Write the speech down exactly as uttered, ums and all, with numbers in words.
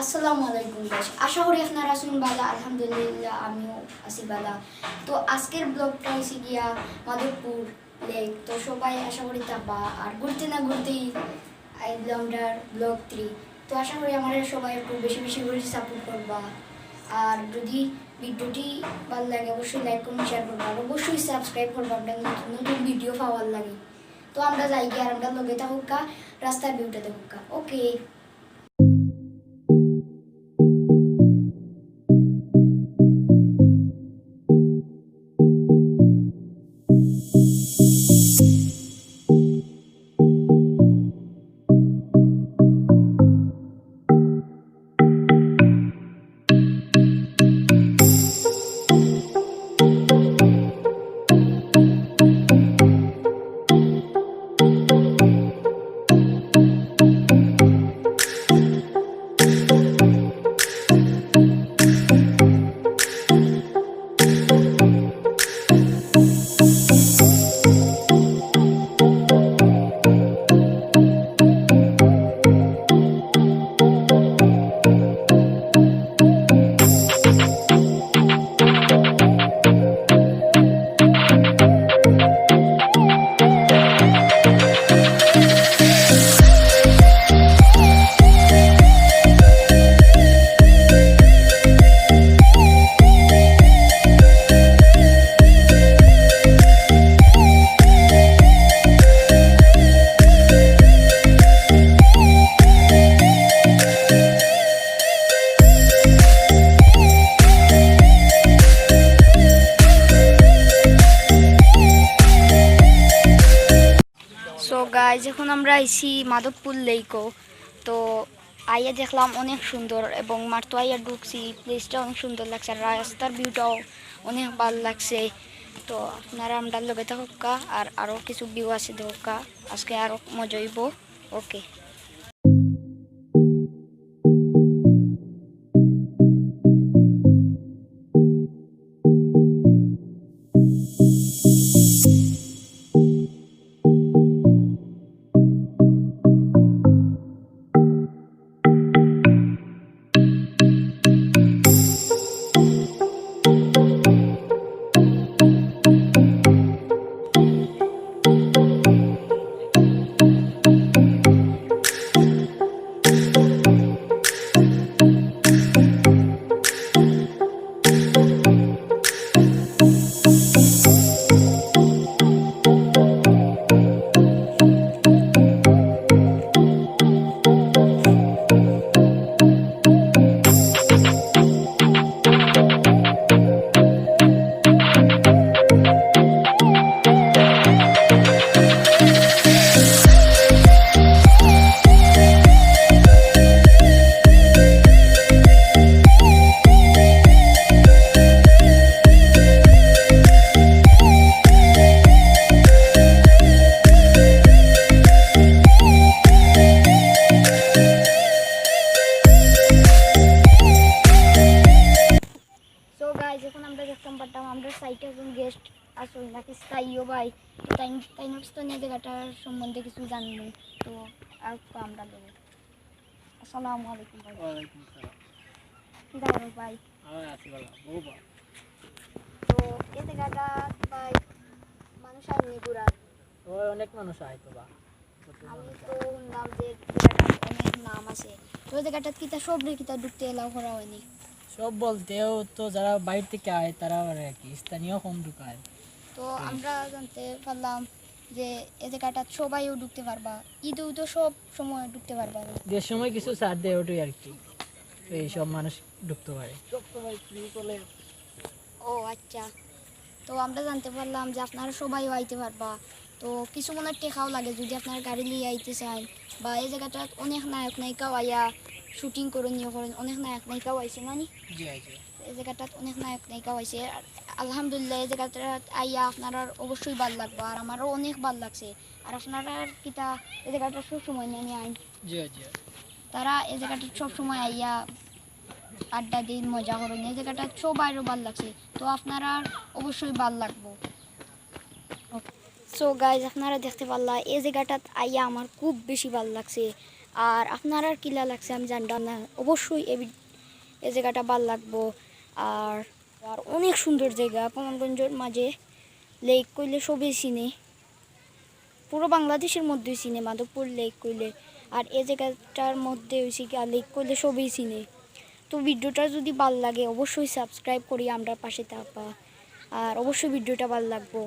আসসালামু আলাইকুম guys, আশা করি আপনারা আছইন ভালা। আলহামদুলিল্লাহ, আমিও আছি ভালা। তো আজকের ব্লগটা অইছে গিয়া মাধবপুর লেক। তো সবাই আশা করি থাকবা, আর ঘুরতে না ঘুরতেই আইলো আমরার ব্লগ থ্রি। তো আশা করি আমারে সবাই একটু বেশি বেশি করি সাপোর্ট করবা। আর যদি ভিডিওটি ভালা লাগে, অবশ্যই লাইক, কমেন্ট, শেয়ার করবা, আর অবশ্যই সাবস্ক্রাইব করবা আমরার নতুন নতুন ভিডিও পাওয়ার লাগি। তো আমরা যাই গিয়া, আর আমরার লগে থাকুক্কা, রাস্তার ভিউটা দেখুক্কা। ওকে। So guys, এখন আমরা আইছি মাধবপুর লেকও। তো আইয়া দেখলাম অনেক সুন্দর, এবং মাত্র আইয়া ঢুকছি, প্লেসটা অনেক সুন্দর লাগছে, আর রাস্তার ভিউটাও অনেক ভালা লাগছে। তো আপনারা আমরার লগে থাকুক্কা, আর আরও কিছু ভিউ আছে দেখুক্কা, আজকে আরও মজা অইবো। ওকে। So guys, এখন আমরা দেখতাম পারতাম, আমরার সাইডে একজন গেস্ট আছইন, নাকি স্থায়ীও ভাই। তো তাইন, তাইন স্থানীয় জাগাটার সম্বন্ধে কিছু জানমু। তো আর তো আমরা দেব। আসসালামু আলাইকুম ভাই। ওয়ালাইকুম আসসালাম। কিতা খবর ভাই? হ্যাঁ, আছি ভালা। বউ বা? তো এই জাগাটা ভাই মানুষ আইনি ঘুরার? ওই অনেক মানুষ আয় তো বা। আমি তো হুনলাম যে জাগাটার অনেক নাম আছে। তো এই জাগাটাত কিতা সবরে কিতা ঢুকতে allow করা অয়নি? সব বলতেও তো যারা বাইর থাকি আয় তারা আর কি, স্থানীয় কম ঢুকায়। তো আমরা জানতে পারলাম যে এই জাগাটাত সবাইও ঢুকতে পারবা, ঈদেও তো সব সময় ঢুকতে পারবা না। ঈদের সময় কিছু ছাড় দেয়, ওটাই আর কি, এই সব মানুষ ঢুকতে পারে। সব সময় ফ্রি চলে। ও আচ্ছা, তো আমরা জানতে পারলাম যে আপনারা সবাইও আইতে পারবা। তো কিছু মনে টেকাও লাগে যদি আপনারা গাড়ি লইয়া আইতে চাইন, বা এই জাগাটাত অনেক নায়ক নায়িকাও আইয়া শুটিং করইন, ইয়ে করইন, অনেক নায়ক নায়িকাও আইছে নানি? জি, আইছে। এই জাগাটাত অনেক নায়ক নায়িকাও আইছে। আর আলহামদুলিল্লাহ, এই জাগাটাত আইয়া আপনারার অবশ্যই ভালা লাগবো, আর আমারও অনেক ভালা লাগছে। আর আপনারার কিতা এই জাগাটা সব সময় নানি আইন? জি, জি। তারা এই জাগাটাত সব সময় আইয়া আড্ডা দিন, মজা করইন। এই জাগাটাত সবাইরও ভালা লাগছে, তো আপনারার অবশ্যই ভালা লাগবো। So guys, আপনারা দেখতে পারলা এই জাগাটাত আইয়া আমার খুব বেশি ভালা লাগছে। আর আপনারার কিলা লাগছে আমি জানতাম না, অবশ্যই এই ভিড-, এই জায়গাটা ভালা লাগবো। আর, আর অনেক সুন্দর জায়গা, কমলগঞ্জর মাঝে লেক কইলে সবেই চিনে, পুরো বাংলাদেশর মধ্যেই চিনে মাধবপুর লেক কইলে। আর এই জায়গাটার মধ্যে হইছে কি, লেক কইলে সবেই চিনে। তো ভিডিওটা যদি ভালা লাগে অবশ্যই সাবস্ক্রাইব করি আমরার পাশে থাকবা, আর অবশ্যই ভিডিওটা ভালা লাগবো।